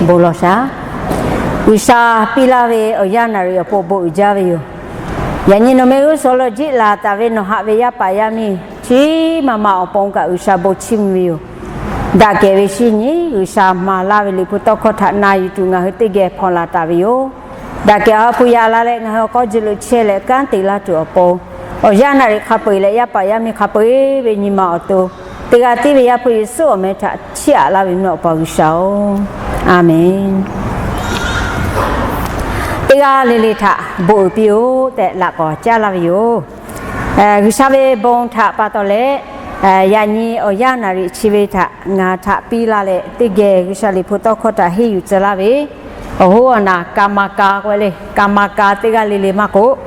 Bon lawˬ shaˍ. G'uiˬsha piˇ laˇ ve awˬ yanˇ naˍriˍ awˬ pon bon uiˍ jaˇ ve yoˬ. Yaꞈ nyi nawˬ mehˆ g'uˇ suhˍ lo jiˆ laˬ taˍ ve nawˬ haꞈ ve yaˇ paˍ yaˇ miˇ chi ma ma awˬ pon kaꞈ G'uiˬsha bon chiˇ mvuh ve yoˬ. Daꞈ kehˬ ve shinˉ nyi G'uiˬsha maˍ laˇ ve Liꞈ hpu tawˇ hkawˇ htaꞈ na yuˬ tuˬ ngaˬ hui teˇ geh hpawnˬ laˬ taˍ ve yoˬ. Daꞈ kehˬ awˬ ha hpu yaꞈ la leh ngaˬ hui awˬ k'aw ji lo chehˇ leh kanˉ te laˇ tuˬ awˬ pon, awˬ yanˇ naˍriˍ hk'a peu-eˬ leh yaˇ paˍ yaˇ miˇ hk'a peu-eˬ ve nyi ma awˬ to, teˇ g'aˇ tiˉ ve Yaˇ hpu Yeˍsuˆ awˬ meh htaꞈ chiˇ aꞈ laˇ ve mvuhˇ naw pa G'uiˬsha-oˬ, Aˍmenˍ. Teˇ g'aˇ le le htaꞈ bon uiˍ piˇ-oˆ tehꞈ laꞈ k'awꞈ caˉ laˇ ve yoˬ. G'uiˬsha ve bon htaꞈ pa taw leh, yaꞈ nyi awˬ yanˇ naˍriˍ chi ve htaꞈ ngaˬ htaꞈ piˇ laˇ leh teˇ geh G'uiˬsha Liꞈ hpu tawˇ hkawˇ htaꞈ henˇ yuˬ tcuh laˇ ve, awˬ hoˉ awˬ naˬ ka ma ka k'oˆ ve le, ka ma ka teˇ g'aˇ le le maˇ k'oˆ,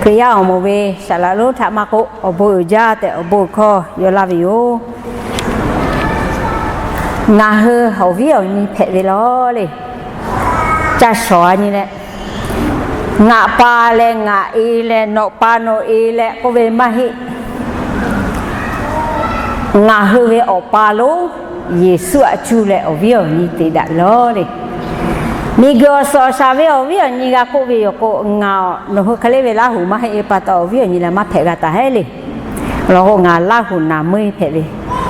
Hkriꞈ yaˇ awˬ moˍ ve saˍ laꞈ lonˉ htaꞈ maˇ k'oˆ, awˬ bon uiˍ jaˇ tehꞈ awˬ bon hkawˇ yaw laˇ ve yoˬ. Ngaˬ hui awˬ viˉ awˬ nyi hpehꞈ ve lawˬ le. Ca shawˍ-a nyi leh, ngaˬ pa leh ngaˬ e leh nawˬ pa nawˬ e leh k'oˆ ve maˇ heˆ. Ngaˬ hui ve Awˬ pa lonˉ Yeˍsuˆ aꞈ cuˇ leh awˬ viˉ awˬ nyi te daꞈ ve lawˬ le. Miˬguiˬ awˬ suhˍ awˬ shaˍ ve awˬ viˉ awˬ nyi g'a k'oˆ ve yoˬ k'o, ngaˬ nawˬ hui hk'e le ve Laˇhuˍ maˇ heˆ ve pa taw awˬ viˉ awˬ nyi leh maˇ hpehꞈ g'a taˍ heˆ le. Law k'o, ngaˬ Laˇhuˍ naˍ meuˇ hpehꞈ ve,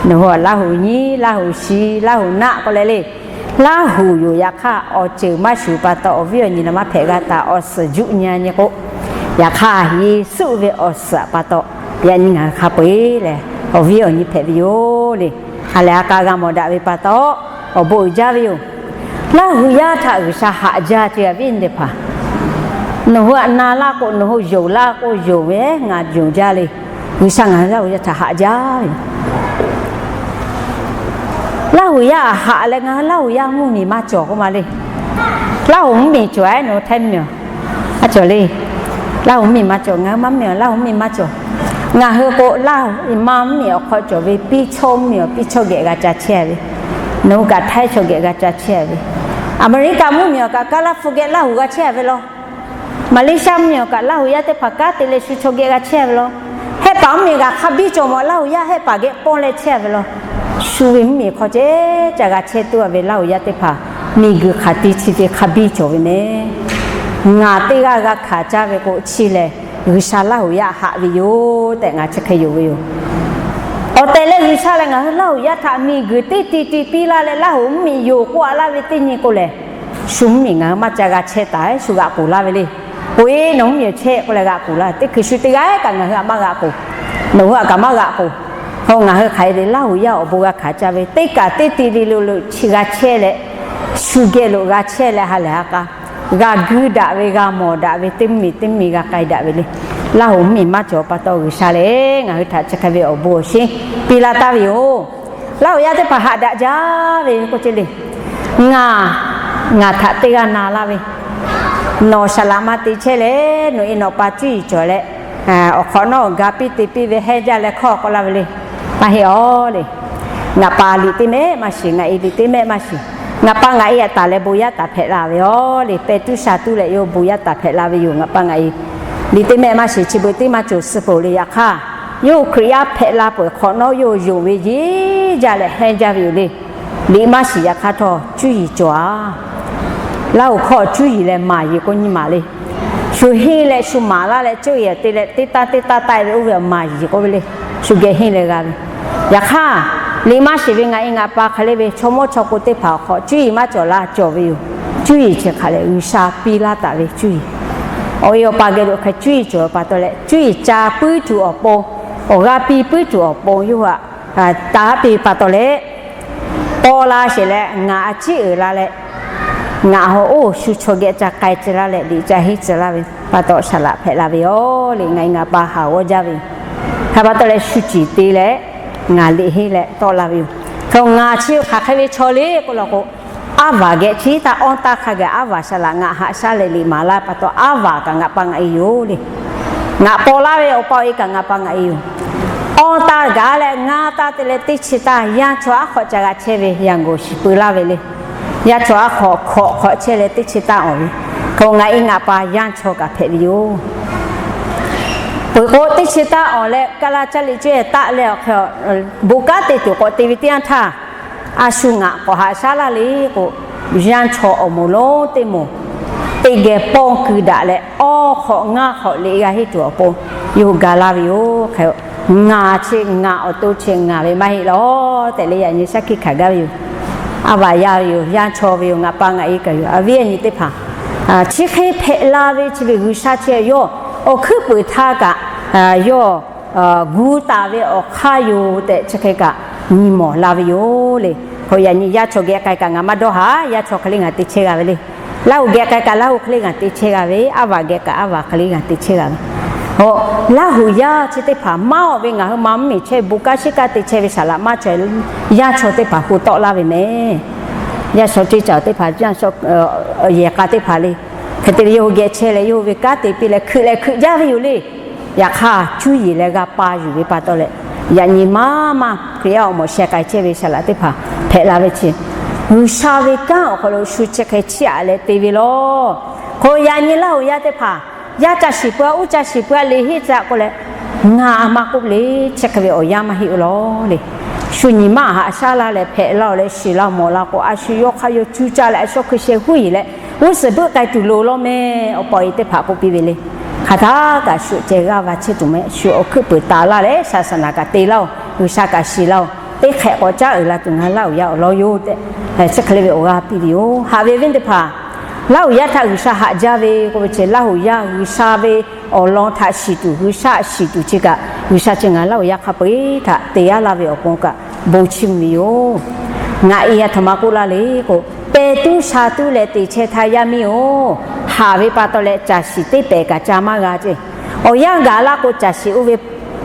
nawˬ hui Laˇhuˍ nyi, Laˇhuˍ shi, Laˇhuˍ naˆ k'oˆ leh le. Laˇhuˍ yoˬ. Yaꞈ hk'aˇ, awˬ ceuˬ maˇ shuˍ pa taw awˬ viˉ awˬ nyi leh maˇ hpehꞈ g'a taˍ, awˬ suhˍ juˆ nyi nyi k'o, yaꞈ hk'aˇ Yeˍsuˆ ve awˬ suhˍ pa taw, yaꞈ nyi ngaˬ hui hk'a peu-eˬ leh awˬ viˉ awˬ nyi hpehꞈ ve yoˬ le. Ha lehˬ ha k'a g'a mawˬ daꞈ ve pa taw, awˬ bon uiˍ jaˇ ve yoˬ. Laˇhuˍ yaˇ htaꞈ G'uiˬsha haꞈ jaˇ ce, awˬ viˉ awˬ nyi teˇ hpaˍ. Nawˬ hui htaꞈ na laˇ k'o, nawˬ hui yonˍ laˇ k'o, yonˍ ve ngaˬ yonˍ jaˇ le. G'uiˬsha ngaˬ hui Laˇhuˍ yaˇ htaꞈ haꞈ jaˇ ve yoˬ. Laˇhuˍ yaˇ haꞈ leh ngaˬ hui Laˇhuˍ yaˇ mvuhˇmiˬ maˇ cawˬ k'oˆ ma le. Laˇhuˍ mvuhˇmiˬ cawˬ-e, nawˬ hui hteˇ mvuhˇmiˬ-a? Aˉ cawˬ le. Laˇhuˍ mvuhˇmiˬ maˇ cawˬ, ngaˬ hui maˇ mvuhˇmiˬ-a, Laˇhuˍ mvuhˇmiˬ maˇ cawˬ. Ngaˬ hui k'o Laˇhuˍ maˇ mvuhˇmiˬ awˬ hk'aw cawˬ ve piˇ chawˇ mvuhˇmiˬ awˬ piˇ chawˇ geh g'a ca chehˇ ve, nawˬ hui kaꞈ htaiˇ chaw geh g'a ca chehˇ ve, Aˍmeˍriˆkaꞈ mvuhˇmiˬ awˬ kaꞈ Kaˉlaˇhpu geh Laˇhuˍ g'a chehˇ ve lawˬ. Maˍleˍshaˆ mvuhˇmiˬ awˬ kaꞈ Laˇhuˍ yaˇ teˇ hpaˍ kanˉ te leh shu chaw geh g'a chehˇ ve lawˬ. Hehˆ paˍ mvuhˇmiˬ kaꞈ hk'a biˇ cawˬ mawˬ Laˇhuˍ yaˇ hehˆ paˍ geh pawˇ leh chehˇ ve lawˬ. Shu ve mvuhˇmiˬ hk'aw ceh ca g'a chehˇ tuˬ ve Laˇhuˍ yaˇ teˇ hpaˍ miˬguiˬ hk'aˬ ti chi te hk'a biˇ cawˬ ve mehˍ. Ngaˬ teˇ g'aˇ g'a hkanˍ caˇ ve k'o chi lehˬ, G'uiˬsha Laˇhuˍ yaˇ haꞈ ve yoˬ tehꞈ ngaˬ chi hk'e yonˍ ve yoˬ. Awˬ tehˬ leh G'uiˬsha lehˬ ngaˬ hui Laˇhuˍ yaˇ htaꞈ miˬguiˬ teˇ ti ti piˇ laˇ leh Laˇhuˍ mvuhˇmiˬ yoˬ k'oˆ-a laˇ ve teˇ nyi k'o lehˬ, shu mvuhˇmiˬ ngaˬ hui maˇ ca g'a chehˇ taˍ, shu g'aꞈ k'oˍ laˇ ve le. K'o-e, nawˬ mvuhˇmiˬ chehˇ k'oˆ leh g'aꞈ k'oˍ laˇ, teˇ hkui shu teˇ g'aˇ kaꞈ ngaˬ hui htaꞈ maˇ g'aꞈ k'oˍ, nawˬ hui htaꞈ kaꞈ maˇ g'aꞈ k'oˍ. Hk'e Laˇhuˍ yaˇ awˬ bon g'a hkanˍ caˇ ve teˇ kaꞈ teˇ ti le lo lo chi g'a chehˇ leh, shu geh lo g'a chehˇ leh ha lehˬ ha k'a g'a guiˇ daꞈ ve, g'a mawˬ daꞈ ve, teˇ mvuhˇmiˬ teˇ mvuhˇmiˬ g'a k'ai daꞈ ve le. Laˇhuˍ mvuhˇmiˬ maˇ cawˬ pa taw G'uiˬsha lehˬ ngaˬ hui htaꞈ chi hk'e ve awˬ bon awˬ shinˉ piˇ laˇ taˍ ve yoˬ. Laˇhuˍ yaˇ teˇ hpaˍ haꞈ daꞈ jaˇ ve k'oˆ ce le. Ngaˬ, ngaˬ htaꞈ teˇ g'aˇ na laˇ ve, nawˬ saˍ laꞈ ma te chehˇ leh nawˬ e nawˬ pa cuˇ yiˍ cawˬ leh, awˬ hk'awꞈ nawˉ ga piˇ te piˇ ve hehnˇ jaˇ leh hkawˇ k'oˆ laˇ ve le. Maˇ heˆ-aˬ le. Ngaˬ pa liꞈ teˇ mehˆ maˇ shiˍ, ngaˬ e liꞈ teˇ mehˆ maˇ shiˍ. Ngaˬ pa ngaˬ e htaꞈ taˍ leh bon yaˇ taˍ hpehꞈ la ve-aˬ le. Pehˇ tuˉ sha tuˉ leh yawˇ bon yaˇ taˍ hpehꞈ la ve yoˬ. Ngaˬ pa ngaˬ e liꞈ teˇ mehˆ maˇ shiˍ, chi beuꞈ teˇ maˇ cawˬ suh peuˬ le. Yaꞈ hk'aˇ, yawˇ hui Hkriꞈ yaˇ hpehꞈ la peuˬ hk'awꞈ nawˉ yawˇ hui yonˍ ve yeˬ jaˇ leh hehnˇ jaˇ ve yoˬ le. Liꞈ maˇ shiˍ yaꞈ hk'aˇ htawˇ cuˇ yiˍ cawˬ-a. Laˇhuˍ hkawˇ cuˇ yiˍ leh maˍ yiˍ k'o nyi maˍ le. Shu henˇ leh shu maˍ laˇ leh cawˇ yeˬ te leh teˇ taˇ teˇ taˇ taˆ-e ve oˇ ve maˍ yiˍ k'oˆ ve le. Shu geh henˇ leh g'a ve. Yaꞈ hk'aˇ, liꞈ maˇ shiˍ ve ngaˬ e ngaˬ pa hk'e le ve chaw mawˇ chaw k'o teˇ hpaˍ awˬ hk'aw cuˇ yiˍ maˇ cawˬ la cawˬ ve yoˬ. Cuˇ yiˍ chi hk'aˬ lehˬ G'uiˬsha piˇ laˇ taˍ ve cuˇ yiˍ. Awˬ e awˬ pa geh lo hk'e cuˇ yiˍ cawˬ ve pa taw leh cuˇ yiˍ ca puiˉ tuˬ awˬ pon, awˬ g'aˇ piˇ puiˉ tuˬ awˬ pon yawˇ hui htaꞈ taˍ piˇ pa taw leh, paw la sheˍ leh ngaˬ a ciˉ uiˍ la leh, ngaˬ hui oˇ shu chaw geh ca k'ai tcuh laˇ leh liꞈ ca henˇ tcuh laˇ ve pa taw saˍ laꞈ hpehꞈ la ve yoˬ le. Ngaˬ e ngaˬ pa haˍ g'awˇ jaˇ ve yoˬ. Hk'e pa taw leh shu ciˍ te leh ngaˬ liꞈ henˇ leh tawˆ la ve yoˬ. Hk'e ngaˬ chi hk'aˬ hk'e ve chaw le k'oˆ law k'o, aˉ vaˬ geh chi taˇ awˇ taˇ hk'a gaˬ aˉ vaˬ saˍ laꞈ ngaˬ haꞈ shaˉ leh liꞈ maˍ laˇ pa taw aˉ vaˬ kaꞈ ngaˬ pa ngaˬ e yoˬ le. Ngaˬ paw laˇ ve awˬ pa awˬ e kaꞈ ngaˬ pa ngaˬ e yoˬ. Awˇ taˇ gaˬ leh ngaˇ taˇ te leh teˇ chi taˇ yanˇ chaw aˉ hk'awꞈ ca g'a chehˇ ve Yanˍ gawˬ shiˍ peu laˇ ve le. Yanˇ chaw aˉ hk'awꞈ hk'awꞈ hk'awꞈ chehˇ leh teˇ chi taˇ awˬ ve, hk'e ngaˬ e ngaˬ pa yanˇ chaw kaꞈ hpehꞈ ve yoˬ. Peuˬ k'o teˇ chi taˇ awˬ leh kaˇ laˇ caˇ liꞈ cawˇ taˆ leh awˬ hk'e, bon kanˉ te tuˬ k'awꞈ te ve teˇ yanˇ htaˇ, a shu ngaˬ k'awꞈ haꞈ shaˉ laˇ le k'o, yaˇ chaw awˬ moˍ lonˉ teˇ moˍ teˇ geh pawˇ keu daꞈ leh, awˇ hk'awꞈ ngaˇ hk'awꞈ liꞈ g'a henˇ tuˬ awˬ pon yawˇ hui ga laˇ ve yoˬ. Hk'e ngaˬ chi ngaˬ awˬ to chi ngaˬ ve maˇ heˆ law tehꞈ leh yaꞈ nyi shaˉ hkiˆ hkanˍ gaˇ ve yoˬ. A vaꞈ yaˇ ve yoˬ, yaˇ chaw ve yoˬ, ngaˬ pa ngaˬ e kaꞈ yoˬ. Awˬ viˉ awˬ nyi teˇ hpaˍ, chi hk'e hpehꞈ la ve chi ve G'uiˬsha chi yawˇ awˬ hkuiˉ peuˍ htaˇ kaꞈ yawˇ gu taˍ ve awˬ hk'aˇ yoˬ tehꞈ chi hk'e kaꞈ nyi mawˬ la ve yoˬ le. Hk'e yaꞈ nyi yaˇ chaw geh k'ai kaꞈ ngaˬ maˇ dawˇ haˍ. Yaˇ chaw hk'e le ngaˬ te chehˇ g'a ve le. Laˇ huˍ geh k'ai kaꞈ Laˇ huˍ hk'e le ngaˬ te chehˇ g'a ve. A vaꞈ geh kaꞈ a vaꞈ hk'e le ngaˬ te chehˇ g'a ve. Hk'e Laˇ huˍ yaˇ chi teˇ hpaˍ maˇ awˬ ve ngaˬ hui ma mvuhˇmiˬ chehˇ bon kanˉ shiˉ kanˉ te chehˇ ve saˍ laꞈ maˇ chaweh yaˇ chaw teˇ hpaˍ hu tawˆ laˇ ve mehˍ. Yaˇ chaw ceˇ caˬ teˇ hpaˍ, yehˬ k'a teˇ hpaˍ le. Hk'e te ve yawˇ hui geh chehˇ leh yawˇ hui ve kanˉ te piˇ leh hkui leh hkui jaˇ ve yoˬ le. Yaꞈ hk'aˇ cuˇ yiˍ leh g'a pa yuˬ ve pa taw leh, yaꞈ nyi maˇ maˇ Hkriꞈ yaˇ awˬ moˍ sheh k'ai chehˇ ve saˍ laꞈ teˇ hpaˍ hpehꞈ la ve chi, G'uiˬsha ve kanˉ awˬ hk'aw lo shu chi hk'e chiˇ aꞈ leh te ve law. Hk'e yaꞈ nyi Laˇ huˍ yaˇ teˇ hpaˍ, yaˇ ca shiˍ peuˬ-a, uˉ ca shiˍ peuˬ-a, liꞈ henˇ tcuh k'oˆ leh, ngaˬ maˇ k'oˆ le, chi hk'e ve awˬ yanˇ maˇ heˆ-o law le. Shu nyi maˇ haꞈ shaˉ laˇ leh hpehꞈ laˇ-oˬ leh shiˍ la mawˬ la k'o, a shu yawˇ hk'aˇ yawˇ cuˇ caˇ leh a shu hkui sheh huˉ yiˍ leh g'uˇ suhˍ beuˆ k'ai tuˬ loˍ law mehˍ. Awˬ pa awˬ e teˇ hpaˍ k'oˆ piˇ ve le. Hk'aˬ htaˇ kaꞈ shu ceh g'aˇ va chehˇ tuˬ mehˍ. Shu awˬ hkuiˉ peuˍ taˍ laˇ leh saˍsaˍnaˍ kaꞈ te laˇ-oˬ, G'uiˬsha kaꞈ shiˍ laˇ-oˬ, teˇ hk'ehꞈ k'awꞈ caˉ uiˍ la tuˬ ngaˬ hui Laˇ huˍ yaˇ awˬ lawn yoˬ tehꞈ, chi hk'e le ve awˬ g'aˇ piˇ ve yoˬ. Haꞈ ve venˇ teˇ hpaˍ, Laˇ huˍ yaˇ htaꞈ G'uiˬsha haꞈ jaˇ ve k'oˆ ve chi, Laˇ huˍ yaˇ G'uiˬsha ve awˬ lawn htaꞈ shiˍ tuˬ, G'uiˬsha shiˍ tuˬ chi kaꞈ, G'uiˬsha chi ngaˬ hui Laˇ huˍ yaˇ hk'a peu-eˬ htaꞈ te yaˇ laˇ ve awˬ pon kaꞈ bon chiˇ mvuh ve yoˬ. Ngaˬ e a htoꞈ ma k'oˆ laˇ le k'o, pehˬ tuˉ sha tuˉ leh te chehˇ htaˇ yaˇ miˇ-oˬ, haˍ ve pa taw leh caˬ shiˍ teˇ pehˍ kaꞈ ca maˇ g'a ceˇ. Awˬ yanˇ gaˬ laˇ k'o, caˬ shiˍ oˇ ve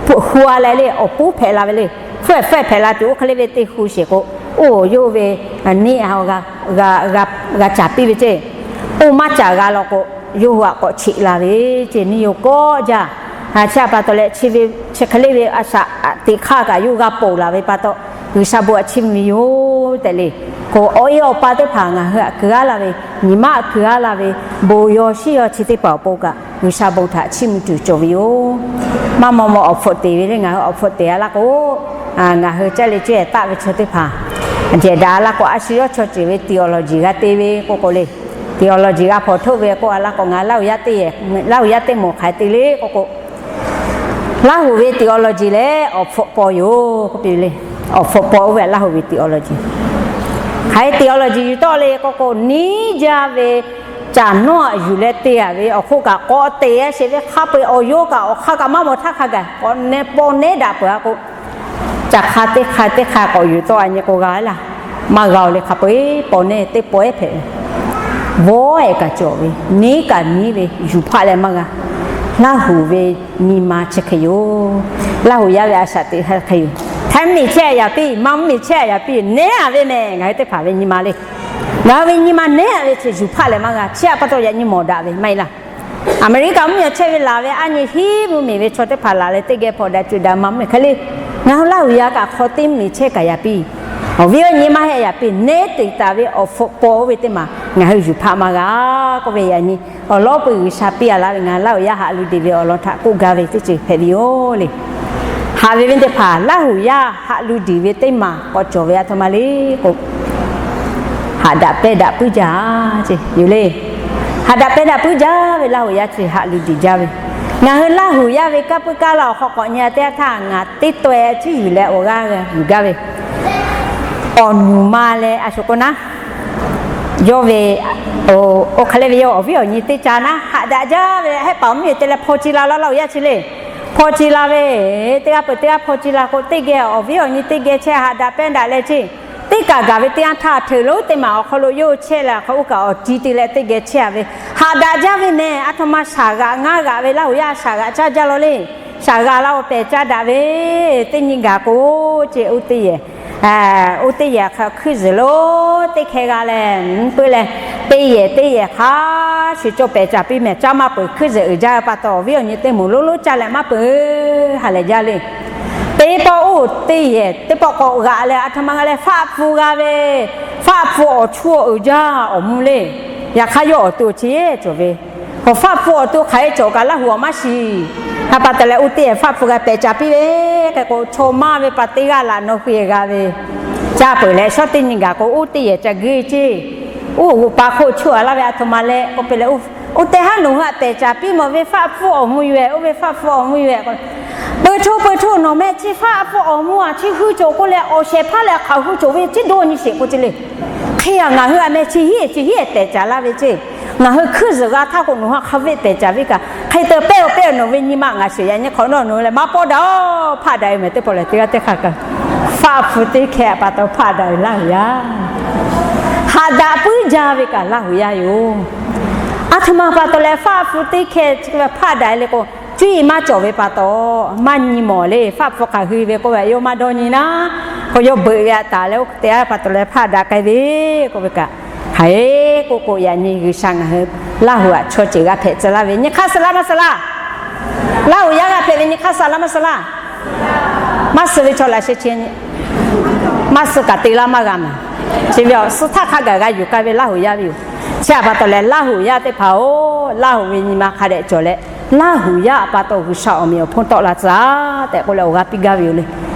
hu-a leh le awˬ puˉ hpehꞈ la ve le. Hpfuhˇ hpfuhˇ hpehꞈ la tuˬ oˇ hk'e le ve teˇ hu sheˍ k'o, oˇ yawˇ ve neˇ g'a caˍ piˇ ve ceˇ. Oˇ maˇ caˍ g'a law k'o, yawˇ hui aꞈ k'awꞈ cheꞈ la ve ceˇ. Neˇ yawˇ kawˆ jaˇ. Chi pa taw leh chi ve chi hk'e le ve a shaꞈ teꞈ hk'aˇ kaꞈ yawˇ g'a ponˬ laˬ ve pa taw, G'uiˬsha bon aꞈ chiˇ mvuh ve yoˬ tehꞈ le. K'o, awˬ e awˬ pa teˇ hpaˍ ngaˬ hui aꞈ keu-a la ve, nyi ma aꞈ keu-a la ve, bon yaw shiˉ yaw chi teˇ hpaˍ awˬ pon kaꞈ G'uiˬsha bon htaꞈ chiˇ mvuh tuˬ cawˬ ve yoˬ. Maˇ maw maw awˬ hpfuhˆ te ve le. Ngaˬ hui awˬ hpfuhˆ te-a laˇ k'o, ngaˬ hui caˇ leh cawˇ-e taˆ ve chaw teˇ hpaˍ jehˬ daꞈ-a laˇ k'o, a shu yawˇ chaw ceuˬ ve theology g'a te ve k'oˆ k'o le, theology g'a hpawnˬ htoˆ ve k'oˆ-a laˇ k'o, ngaˬ hui Laˇ huˍ yaˇ teˇ moˍ hk'aˬ hk'e te le k'oˆ k'o, Laˇ huˍ ve theology lehˬ awˬ hpfuhˆ paw yoˬ k'oˆ piˇ ve le. Awˬ hpfuhˆ paw oˇ ve Laˇ huˍ ve theology. Hk'aˬ hk'e theology yuˬ tawˆ le k'oˆ k'o, niˉ jaˇ ve caˬ nawˉ-aꞈ yuˬ leh te-a ve awˬ hk'oˆ kaꞈ k'awꞈ te sheˍ ve hk'a peu-eˬ awˬ yawˇ kaꞈ awˬ hk'aˇ kaꞈ maˇ mawˬ htaˇ hk'a gaˬ k'awꞈ neh paw nehˉ daꞈ peuˬ-a k'o, caˬ hk'a teˇ hk'a teˇ hk'a k'awꞈ yuˬ tawˆ-a nyi k'o g'a laˇ. Maˇ g'a-oˬ le. Hk'a peu-eˬ paw nehˉ teˇ paw-ehˉ hpehꞈ ve, vawˇ-ehˍ kaꞈ cawˬ ve, niˉ kaꞈ niˉ ve yuˬ hpaˆ leh maˇ g'a. Laˇ huˍ ve nyi ma chi hk'e yoˬ. Laˇ huˍ yaˇ ve a shaꞈ teꞈ hk'e yoˬ. Htaiˇ mvuhˇmiˬ chehˇ-a yaꞈ piˇ, maˇ mvuhˇmiˬ chehˇ-a yaꞈ piˇ, nehˉ-a ve mehˍ. Ngaˬ hui teˇ hpaˍ ve nyi ma le. Ngaˬ hui ve nyi ma nehˉ-a ve chi yuˬ hpaˆ leh maˇ g'a. Chi htaꞈ pa taw yaꞈ nyi mawˬ daꞈ ve maˇ heˆ laˇ. Aˍmeˍriˆkaˍ mvuhˇmiˬ chehˇ ve laˬ ve a nyi hiˉ mvuhˇmiˬ ve chaw teˇ hpaˍ laˬ leh teˇ geh hpawnˬ daꞈ cuˬ daꞈ maˇ mvuhˇmiˬ hk'e le. Ngaˬ hui Laˇ huˍ yaˇ kaꞈ hk'aw teˇ mvuhˇmiˬ chehˇ kaꞈ yaꞈ piˇ, awˬ viˉ awˬ nyi maˇ heˆ yaꞈ piˇ, nehˉ te taˍ ve awˬ hpfuhˆ paw oˇ ve teˇ maˬ ngaˬ hui yuˬ hpaˆ maˇ g'a k'oˆ ve yaꞈ nyi awˬ lawˉ peu G'uiˬsha piˇ-a laˇ ve ngaˬ hui Laˇ huˍ yaˇ haꞈ lu deˬ ve awˬ lawn htaꞈ k'oˆ gaˇ ve teˇ ceuˬ hpehꞈ ve yoˬ le. Haꞈ ve venˇ teˇ hpaˍ, Laˇ huˍ yaˇ haꞈ lu deˬ ve teˇ maˬ k'awꞈ cawˬ ve a htoꞈ ma le k'o, haꞈ daꞈ pehˇ daꞈ puiˉ jaˇ ce yoˬ le. Haꞈ daꞈ pehˇ daꞈ puiˉ jaˇ ve Laˇ huˍ yaˇ chi haꞈ lu deˬ jaˇ ve. Ngaˬ hui Laˇ huˍ yaˇ ve kanˇ puiˉ kaˇ la awˬ hk'aw k'awꞈ nyi-a teˇ yanˇ htaˇ ngaˬ teˇ taweh ciˉ yuˬ leh awˬ g'aˇ yuˬ gaˇ ve, awˬ nuˬ ma leh a shu k'o naˉ yawˇ ve oˇ hk'e le ve yawˇ awˬ viˉ awˬ nyi teˇ ca naˉ haꞈ daꞈ jaˇ ve, hehˆ paˍ mvuhˇmiˬ te leh hpaw ci la laˇ Laˇ huˍ yaˇ chi le. Hpaw ci la ve, teˇ g'aˇ peuˬ teˇ g'aˇ hpaw ci la k'o, teˇ geh awˬ viˉ awˬ nyi teˇ geh chehˇ haꞈ daꞈ pehˇ daꞈ leh ce. Teˇ kaˬ gaˬ ve teˇ yanˇ htaˇ hteꞈ lo teˇ maˬ awˬ hk'aw lo yawˇ chehˇ leh hk'aˬ oˇ kaꞈ awˬ ti te leh teˇ geh chehˇ-a ve, haꞈ daꞈ jaˇ ve mehˍ. A htoꞈ ma shaˍ g'aꞈ ngaˇ g'aꞈ ve Laˇ huˍ yaˇ shaˍ g'aꞈ caˇ jaˇ law le. Shaˍ g'aꞈ la-o pehˬ caˇ daꞈ ve, teˇ nyi gaˬ k'o ce, oˇ teˇ yehˬ, oˇ teˇ yehˬ hk'a hkuiˇ zuhˬ lo teˇ hkeh g'a leh, peuˬ leh, teˇ yehˬ teˇ yehˬ hk'a shuˍ cawˬ pehˬ caˇ piˇ mehˍ. Caˇ maˇ peuˬ, hkuiˇ zuhˬ uiˍ jaˇ ve pa taw awˬ viˉ awˬ nyi teˇ moˍ lonˉ lonˉ caˇ leh maˇ peuˬ, ha lehˬ jaˇ le. Teˇ pawˆ oˇ teˇ yehˬ teˇ pawˆ k'awꞈ g'aꞈ leh a htoꞈ ma g'a leh faˆ pfuh g'a ve, faꞈ pfuh awˬ chu awˬ uiˍ jaˇ awˬ mvuh le. Yaꞈ hk'aˇ yawˇ awˬ to chi cawˬ ve, k'awꞈ faˆ pfuh awˬ to hk'aˬ hk'e cawˬ kaꞈ Laˇ huˍ awˬ maˇ shiˍ. Hk'a pa taw leh oˇ teˇ yehˬ faˆ pfuh g'a pehˬ caˇ piˇ ve, hk'e k'o chaw maˇ ve pa teˇ g'aˇ laꞈ naw hui g'a ve, caˇ peuˬ leh shawˉ teˇ nyi gaˬ k'o oˇ teˇ yehˬ ca geuˆ ceˇ. Oˇ g'oˍ pa hk'oˆ choˇ a laˇ ve a htoꞈ ma leh k'oˆ piˇ leh, oˇ tehꞈ haˉ nawˬ hui htaꞈ pehˬ caˍ piˇ mawˬ ve, faˆ hpfuhˇ awˬ mvuhˇ yoˬ-ehˬ, oˇ ve faˆ hpfuhˇ awˬ mvuhˇ yoˬ-ehˬ k'o, peuˬ hto peuˬ hto nawˬ meh chi faˆ hpfuhˇ awˬ mvuhˇ a chi hui cawˬ k'oˆ leh awˬ shehˍ hpaˇ leh hk'aˬ hui cawˬ ve ceˇ dawˇ nyi sheˍ k'oˆ ce le. Hk'e a ngaˬ hui a meh chi hiˉ chi hiˉ tehˬ caˍ laˇ ve ceˇ. Ngaˬ hui hkuiˇ zuhˬ g'a htaˇ k'o nawˬ hui hk'a veˆ tehˬ caˍ ve kaꞈ, hk'e te pehˇ-oˬ pehˇ-oˬ nawˬ ve nyi ma ngaˬ sheˍ yaꞈ nyi hk'awꞈ nawˉ nawˬ hui leh maˇ pawˆ daꞈ-oˬ, hpaˆ daꞈ-e meh teˇ pawˆ lehˬ teˇ g'aˇ teˇ hk'aˇ kaꞈ, faˆ hpfuhˇ teˇ hkeh a pa taw hpaˆ daꞈ-e laˇ huˍ yaˇ. Haꞈ daꞈ puiˉ jaˇ ve kaꞈ laˇ huˍ yaˇ yoˬ. A htoꞈ ma pa taw leh faˆ hpfuhˇ teˇ hkeh hpaˆ daꞈ-e le k'o, cuˇ yiˍ maˇ cawˬ ve pa taw, maˇ nyi mawˬ le. Faˆ hpfuhˇ hk'aˬ hui ve k'oˆ ve yawˇ maˇ dawˇ nyi naˉ, k'o yawˇ beuꞈ ve a taˍ leh oˇ teˇ g'aˇ pa taw leh hpaˆ daꞈ k'ai ve k'oˆ ve kaꞈ, hk'aˬ hk'e k'oˆ k'o yaꞈ nyi G'uiˬsha ngaˬ hui laˇ huˍ aꞈ chaw ceuˬ g'a hpehꞈ tcuh laˇ ve nyi hk'aˇ suh laˇ maˇ suh laˇ? Laˇ huˍ yaˇ g'a hpehꞈ ve nyi hk'aˇ suh laˇ maˇ suh laˇ? Maˇ suh ve chaw laꞈ sheh chi, maˇ suh kaꞈ te laˇ maˇ g'a maˬ. Chi ve awˬ suh htaˇ hk'a gaˬ g'a yuˬ k'ai ve laˇ huˍ yaˇ ve yoˬ. Chi a pa taw leh laˇ huˍ yaˇ teˇ hpaˍ-oˬ, laˇ huˍ ve nyi ma hk'a dehꞈ cawˬ leh, laˇ huˍ yaˇ a pa taw G'uiˬsha awˬ meꞈ awˬ hponˇ tawˆ la tcuh tehꞈ k'oˆ leh awˬ g'aˇ piˇ gaˇ ve yoˬ le.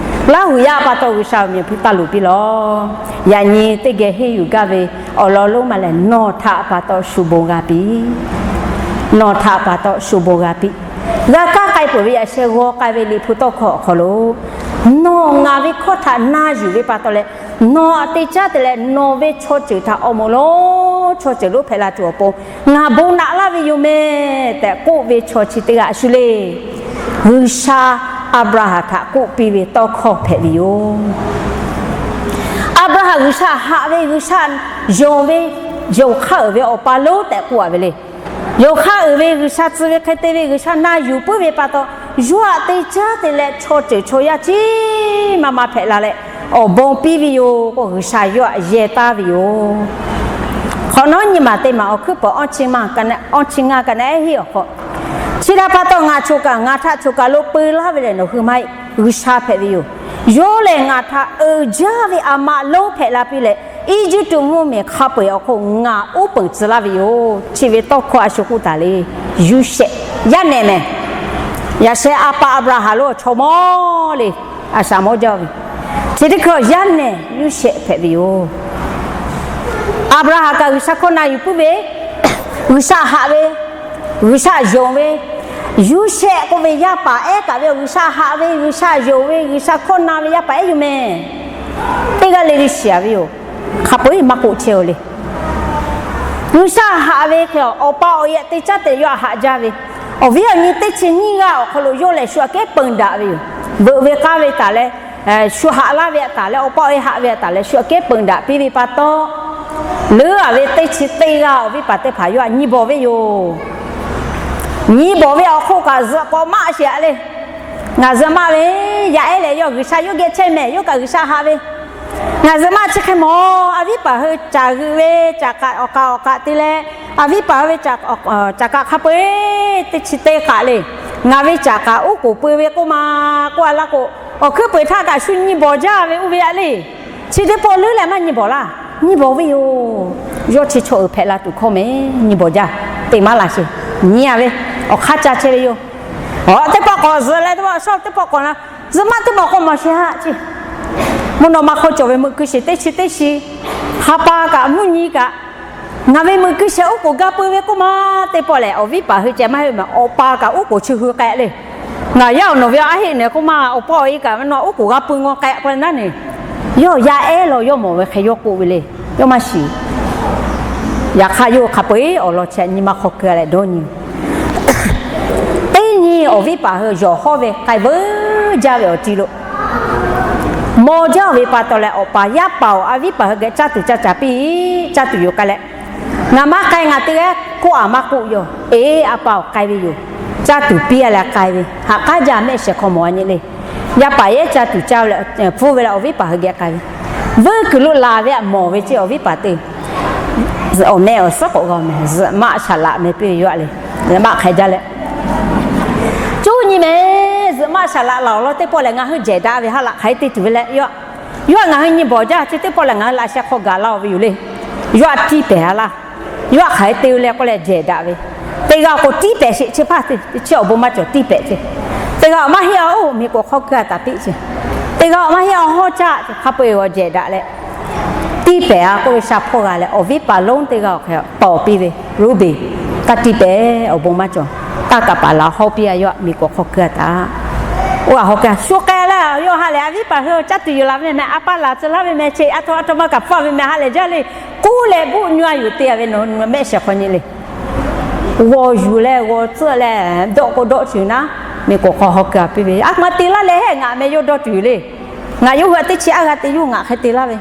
Laˇ huˍ yaˇ a pa taw G'uiˬsha awˬ meꞈ awˬ hponˇ taˇ loˍ piˇ lawˬ. Yaꞈ nyi teˇ geh henˇ yuˬ gaˇ ve awˬ lawn lonˉ ma lehˬ, nawˬ htaꞈ pa taw shu bon g'a piˇ. Nawˬ htaꞈ pa taw shu bon g'a piˇ. G'a kaˇ k'ai peuˬ ve yaꞈ sheh g'aw k'ai ve Liꞈ hpu tawˇ hkawˇ awˬ hk'aw lo, nawˬ ngaˬ ve hkawˇ htaꞈ na yuˬ ve pa taw leh, nawˬ aꞈ te caˉ te leh nawˬ ve chaw ceuˬ htaꞈ awˬ moˍ lonˉ chaw ceuˬ lonˉ hpehꞈ la tuˬ awˬ pon ngaˬ bon naꞈ laˇ ve yoˬ meh tehꞈ k'oˆ ve chaw chi teˇ g'aˇ shu le. G'uiˬsha Aˍbraˍhanˍ htaꞈ k'oˆ piˇ ve tawˇ hkawˇ hpehꞈ ve yoˬ. Aˍbraˍhanˍ G'uiˬsha haꞈ ve, G'uiˬsha yonˍ ve, yonˍ hk'aˇ uiˍ ve awˬ pa lonˉ tehꞈ k'oˆ a ve le. Yonˍ hk'aˇ uiˍ ve G'uiˬsha tcuh ve hk'e te ve G'uiˬsha na yuˬ puiˉ ve pa taw, yawˇ aꞈ te caˉ te leh chaw ceuˬ chaw yaˇ ciˉ ma ma hpehꞈ la leh awˬ bon piˇ ve yoˬ k'o, G'uiˬsha yawˇ aꞈ yehˬ taˍ ve yoˬ. Hk'awꞈ nawˉ nyi maˬ te maˬ awˬ hkuiˉ peuˬ awˇ chi ngaˇ ka na ehˉ hiˆ awˬ hk'aw, chi htaꞈ pa taw ngaˬ choˬ kaꞈ ngaˬ htaꞈ choˬ kaˬ lo peu laˇ ve lehˬ nawˬ hui maˇ heˆ, G'uiˬsha hpehꞈ ve yoˬ. Yawˇ lehˬ ngaˬ htaꞈ uiˍ jaˇ ve aˬ maꞈ lonˉ hpehꞈ la piˇ leh, Eˇjiˇtuꞈ mvuhˇmiˬ hk'a peu-eˬ awˬ hk'oˆ ngaˬ uˉ peunˍ tcuh laˇ ve yoˬ. Chi ve tawˇ hkawˇ a shu k'oˆ taˍ le. Yuˇshehꞈ, yaˇ nehˬ mehˬ. Yaꞈ sheh a pa Aˍbraˍhanˍ lo chaw mawˇ le, a shaꞈ mawˇ jaˇ ve. Chi teˇ hkui yaˇ nehˬ Yuˇshehꞈ hpehꞈ ve yoˬ. Aˍbraˍhanˍ kaꞈ G'uiˬsha hkawˇ na yuˬ puiˉ ve, G'uiˬsha haꞈ ve, G'uiˬsha yonˍ ve, Yuˇshehꞈ k'oˆ ve yaˇ paˍ ehˉ kaꞈ ve G'uiˬsha haꞈ ve, G'uiˬsha yonˍ ve, G'uiˬsha hkawˇ na ve yaˇ paˍ ehˉ yoˬ mehˬ. Teˇ g'aˇ le le shiˍ a ve yoˬ. Hk'a peu-eˬ maˇ k'oˆ chehˇ-oˬ le. G'uiˬsha haꞈ ve hk'e awˬ pa awˬ e aꞈ te caˉ te yawˇ aꞈ haꞈ jaˇ ve, awˬ viˉ awˬ nyi teˇ chi nyiˇ g'aˇ awˬ hk'aw lo yawˇ lehˬ shu aꞈ kehˉ peun daꞈ ve yoˬ. Veuꞈ ve k'aˇ ve taˍ leh, shu haꞈ laˇ ve htaꞈ taˍ leh awˬ pa awˬ e haꞈ ve htaꞈ taˍ leh shu aꞈ kehˉ peun daꞈ piˇ ve pa taw, leuˉ a ve teˇ chi teˇ g'aˇ awˬ viˉ paˍ teˇ hpaˍ yawˇ aꞈ nyi bawˬ ve yoˬ. Nyi bawˬ ve awˬ hk'oˆ kaꞈ zuhꞈ k'awꞈ maˆ sheˍ a le. Ngaˬ zuhꞈ maˆ ve, yaˇ ehˉ lehˬ yawˇ G'uiˬsha yawˇ geh chehˇ mehˬ, yawˇ kaꞈ G'uiˬsha haꞈ ve. Ngaˬ zuhꞈ maˆ chi hk'e mawˬ, a viˉ paˍ hui caˬ g'euꞈ ve caˬ k'aꞈ awˬ k'aꞈ awˬ k'aꞈ te leh, a viˉ paˍ hui ve caˬ k'aꞈ hk'a peu-eˬ teˇ chi teˇ k'aꞈ le. Ngaˬ ve caˬ k'aꞈ oˉ k'oˍ peu ve k'oˆ ma k'oˆ a laˇ k'o, awˬ hkuiˉ peu-eˬ htaˇ kaꞈ shu nyi bawˬ jaˇ ve oˇ ve a le. Chi teˇ pawˆ leuˉ leh maˇ nyi bawˬ laˇ. Nyi bawˬ ve yoˬ. Yawˇ chi chaw uiˍ hpehꞈ la tuˬ hkawˇ mehˬ, nyi bawˬ jaˇ. Te maˇ laˬ sheˍ. Nyi a ve, awˬ hk'aˇ ca chehˇ ve yoˬ. Awˬ teˇ pawˆ k'awꞈ zuhꞈ leh teˇ pawˆ shawˉ teˇ pawˆ k'awꞈ na, zuhꞈ maˆ teˇ pawˆ k'awꞈ mawˬ sheˍ haˆ ce. Mvuhˇ naw ma hk'aw cawˬ ve meuꞈ keu shehˍ teˇ chi teˇ chi, ha pa kaꞈ mvuhˇ nyi kaꞈ, ngaˬ ve meuꞈ keu shehˍ oˉ k'oˍ ga peu ve k'oˆ ma, teˇ pawˆ lehˬ awˬ viˉ paˍ hui ceh maˇ heˆ mehˬ, awˬ pa kaꞈ oˉ k'oˍ chi hui k'ai le. Ngaˬ yaˇ awˬ nawˬ ve a heˆ nehˬ k'oˆ ma, awˬ pa awˬ e kaꞈ ve naw oˉ k'oˍ g'a peu ngaw k'ai k'o naˉ nehˬ. Yawˇ yaˇ ehˉ law yawˇ mawˬ ve hk'e yawˇ k'oˆ ve le. Yawˇ maˇ shiˍ. Yaꞈ hk'aˇ yawˇ hk'a peu-eˬ awˬ lawn chi nyi ma hk'aw keu leh dawˇ nyi. Teˇ nyi awˬ viˉ paˍ hui yawˬ hawˉ ve k'ai veuˬ jaˇ ve awˬ ti lo mawˬ jaˇ ve pa taw leh, awˬ pa yaˇ paˍ-oˬ, a viˉ paˍ hui geh caˇ tuˬ caˇ caˍ piˇ, caˇ tuˬ yoˬ k'ai leh, ngaˬ maˇ k'ai ngaˬ te g'aˇ k'oˆ a maˇ k'oˆ yoˬ. Eˬ, a pa-oˬ, k'ai ve yoˬ. Caˇ tuˬ piˇ a leh k'ai ve, haꞈ k'aˉ jaˇ mehˆ shehˍ hk'aw mawˬ a nyi le. Yaˇ paˍ yehˉ caˇ tuˬ caˇ ve, pfuhˇ ve leh awˬ viˉ paˍ hui geh k'ai ve. Veuˇ kuiˬ lo laˬ ve aꞈ mawˬ ve ceˇ awˬ viˉ paˍ te. Awˬ meh awˬ suhˉ k'awꞈ g'a meh, zuhꞈ maˆ shaˍ laꞈ meh piˇ ve yoˬ a le. Zuhꞈ maˆ hk'a jaˇ leh, cuˇ nyi meh, zuhꞈ maˆ shaˍ laꞈ laˬ awˬ lawn teˇ pawˆ lehˬ ngaˬ hui jehˬ daꞈ ve ha laꞈ hk'aˬ hk'e te tuˬ ve leh yoˬ. Yawˇ htaꞈ ngaˬ hui nyi bawˬ jaˇ, chi teˇ pawˆ lehˬ ngaˬ hui laꞈ sheh hk'aw gaˬ la-oˬ ve yoˬ le. Yawˇ htaꞈ tiˇ pehˍ a laˇ. Yawˇ htaꞈ hk'aˬ hk'e te ve leh k'oˆ leh jehˬ daꞈ ve, teˇ g'aˇ k'o tiˇ pehˍ sheˍ, chi hpaˇ chi awˬ bon maˇ cawˬ tiˇ pehˍ ce. Teˇ g'aˇ awˬ maˇ heˆ a, oˇ miˬ k'oˍ hk'aw keu a taˍ piˇ ce. Teˇ g'aˇ awˬ maˇ heˆ a, hawˉ caˆ hk'a peu-eˬ g'awˬ jehˬ daꞈ leh, tiˇ pehˍ-a k'oˆ ve sha hpawˇ g'a leh, awˬ viˉ paˍ lonˉ teˇ g'aˇ awˬ hk'e taw piˇ ve, Ruˇbeˍ, taˇ tiˇ pehˍ, awˬ bon maˇ cawˬ. Taˇ kaˍ paˍ laˬ hawˇ piˇ-a, yawˇ htaꞈ miˬ k'oˍ hk'aw keu-a taꞈ. Oˇ htaꞈ hawˇ keu-a, shu k'ai laˇ, yawˇ ha lehˬ a viˉ paˍ hui caˇ tuˬ yuˬ laˬ ve mehˍ, a paˇ laˬ tcuh laˇ ve mehˍ, cheꞈ a htoꞈ a htoꞈ ma kaꞈ hpfuhˇ ve mehˍ, ha lehˬ jaˇ le. K'oˆ leh buˆ nyuˇ-a yuˬ te-a ve, nawˬ mehˆ shehˍ hk'aw nyi le. G'aw yuˬ leh g'aw tcuhˆ leh dawˆ k'o dawˆ tuˬ naˉ, miˬ k'oˍ hk'aw hawˇ keu-a piˇ ve, a htoꞈ ma te laˇ leh hehˆ, ngaˬ meh yawˇ dawˇ tuˬ yoˬ le. Ngaˬ yawˇ hui htaꞈ teˇ chi aˉ g'a te yawˇ ngaˬ hk'e te laˇ ve.